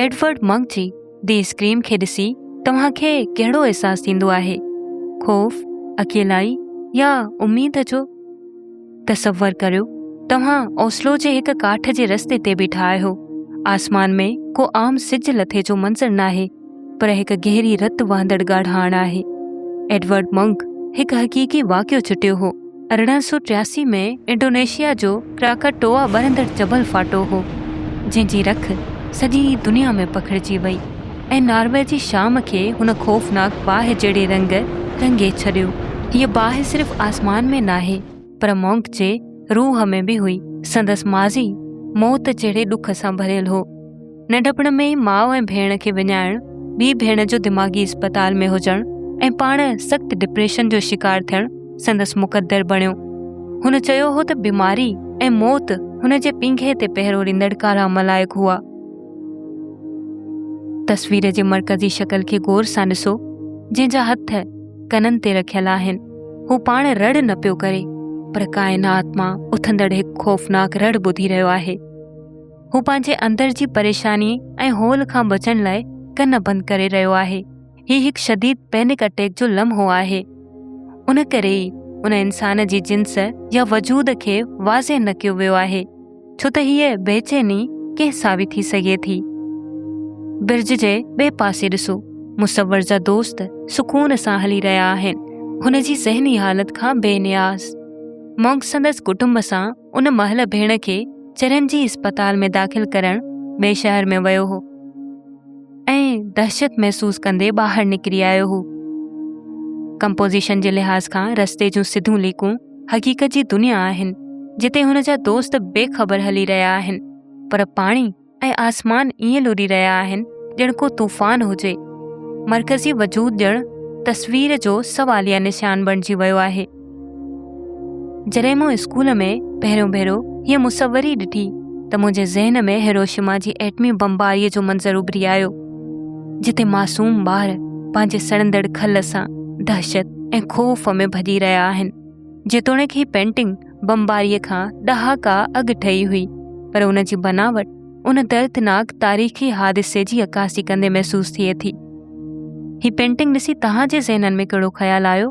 Edward منڪ جي the scream کي ڏسي توهان کي ڪهڙو احساس ٿيندو آهي؟ خوف، اڪيلائي يا اميد جو؟ تصور ڪريو توهان اوسلو جي هڪ ڪاٺ جي رستي تي بيٺا آهيو. آسمان ۾ ڪو عام سج لٿي جو منظر ناهي، پر هڪ گهري رت وهندڙ ڳاڙهاڻ آهي. ايڊورڊ منڪ هڪ حقيقي واقعو چٽيو هو. 1883 ۾ انڊونيشيا جو ڪراڪاٽوآ ٻرندڙ جبل ڦاٽو هو، جنهن جي رک سڄي دنيا ۾ پکڙجي وئي ۽ ناروي جي شام کي هن خوفناڪ باهه جهڙي رنگ رنگي ڇڏيو. هيء باهه صرف آسمان ۾ ناهي، پر مونڪ جي روح ۾ به هئي. سندس ماضي موت جهڙي ڏک سان ڀريل هو. ننڍپڻ ۾ ئي ماء ۽ ڀيڻ کي وڃائڻ، ٻي ڀيڻ جو دماغي اسپتال ۾ هجڻ ۽ پاڻ سخت ڊپريشن جو شڪار ٿيڻ سندس مقدر بڻيو. هن چيو هو ته بيماري ۽ موت هن جي پينگهي تي پهرو ڏيندڙ ڪارا ملائڪ هئا. تصوير جي مرڪزي شڪل کي غور سان ڏسو، جنهن جا هٿ ڪنن تي رکيل آهن. هو پاڻ رڙ نه پيو ڪري، پر ڪائنات مان اٿندڙ هڪ خوفناڪ رڙ ٻڌي رهيو آهي. هو پنهنجي اندر جي پريشاني ۽ هول کان بچڻ لاء ڪن بند ڪري رهيو آهي. هي هڪ شديد پينڪ اٽيڪ جو لمحو آهي. ان ڪري ئي ان انسان جي جنس يا وجود کي واضح نه ڪيو ويو آهي، ڇو ته هيء بيچيني ڪنهن سان به ٿي سگهي ٿي. برج جي ٻئي پاسي ڏسو، مصور جا دوست سڪون سان هلي رهيا آهن، هن جي ذهني حالت کان بي نياز. مونڪ سندس ڪٽنب سان ان مهل ڀيڻ کي چرين جي اسپتال ۾ داخل ڪرڻ ٻئي شهر ۾ ويو هو ۽ دهشت محسوس ڪندي ٻاهر نڪري آيو هو. ڪمپوزيشن جي لحاظ کان رستي جون سڌيون ليڪون حقيقت جي دنيا آهن، جتي هن جا دوست بي خبر هلي رهيا آهن، پر پاڻي ۽ آسمان ائين لڏي رهيا آهن ڄڻ ڪو طوفان هجي. مرڪزي وجود ڄڻ تصوير جو سواليه نشان بڻجي ويو آهي. جڏهن مون اسڪول ۾ پهريون ڀيرو هيء مصوري ڏٺي ته منهنجي ذهن ۾ هيروشيما جي ايٽمي بمباريء جو منظر اڀري آيو، جتي معصوم ٻار پنهنجي سڙندڙ کل سان دهشت ۽ خوف ۾ ڀڄي رهيا آهن. جيتوڻيڪ هي پينٽنگ بمباريء کان ڏهاڪا اڳ ٺهي هئي، پر ان جي بناوٽ ان دردناڪ تاريخي حادثي جي عڪاسي ڪندي محسوس ٿئي ٿي. هي پينٽنگ ڏسي توهان جي ذهنن ۾ ڪهڙو خيال آيو؟